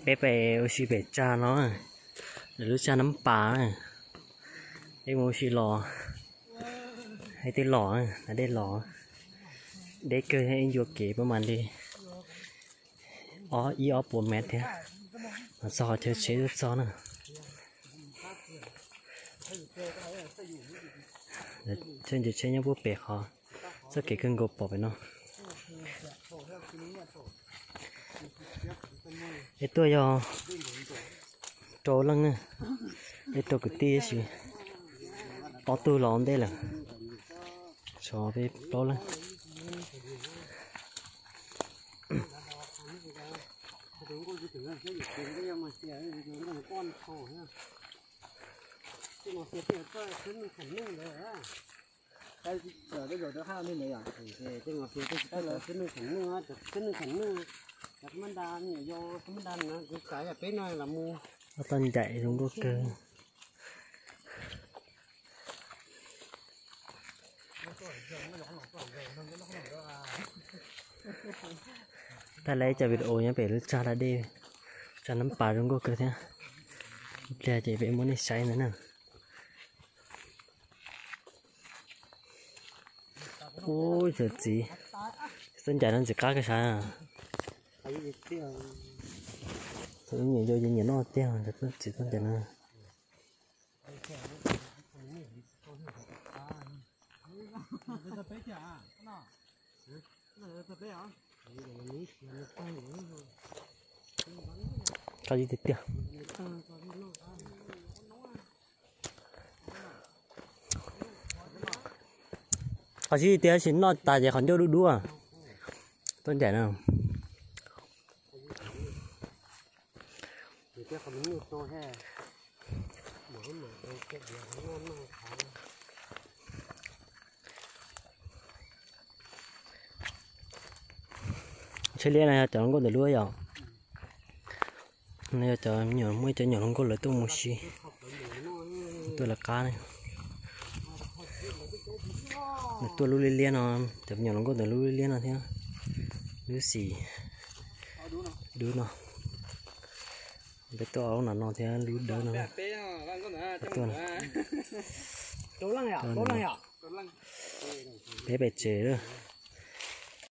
Peb pem ua si pem tsag no, lub tsag Nab Pas na. Peb mus ua si los, hais tias los, dej los, deb kawg, ib ncua kev pab mas li ob ib ob puas mev thiab, mas txog qhov chaw tsheb tuaj txog na. Chaw nce tsheb nyob puag pem qhov txoj kev kawg nkaus pom pem no. Peb tuaj yog rau leej na, peb rau kwv tij tab sis ob tug los ua ntej lawm, tshuav peb plaub leej. Ob tog ncaim zoo nkauj kawg. Thaij lawv ib co video nyob pem lub tsag da dej, tsag Nab Pas zoo nkauj kawg thiab. Ib pliag ces peb muab nej saib ntawd na. Ub, cov txiv, txoj ncaim no ntxim qab kawg sav. Thaum ub nyiam yau ces nyiam noj tiag, txiv txoj ncaim no. Qab zib tiag tiag. Qab zib tiag tab sis noj tas ces qhov ncauj dub dub. Txoj ncaim no. Tsheb liab no yog cov hluas nkauj ntawm lub yom. No yog cov me nyuam, muaj ib cov me nyuam hluas nkauj lawv tuaj mus si, tuaj lawv qab ne. Nws tuaj lub liab liab no, cov me nyuam hluas nkauj ntawm lub liab liab no thiab, lub xim dub no. Peb tuaj ob lub no no thiab lub dawb no. Tuaj, peb pem tsev lawm.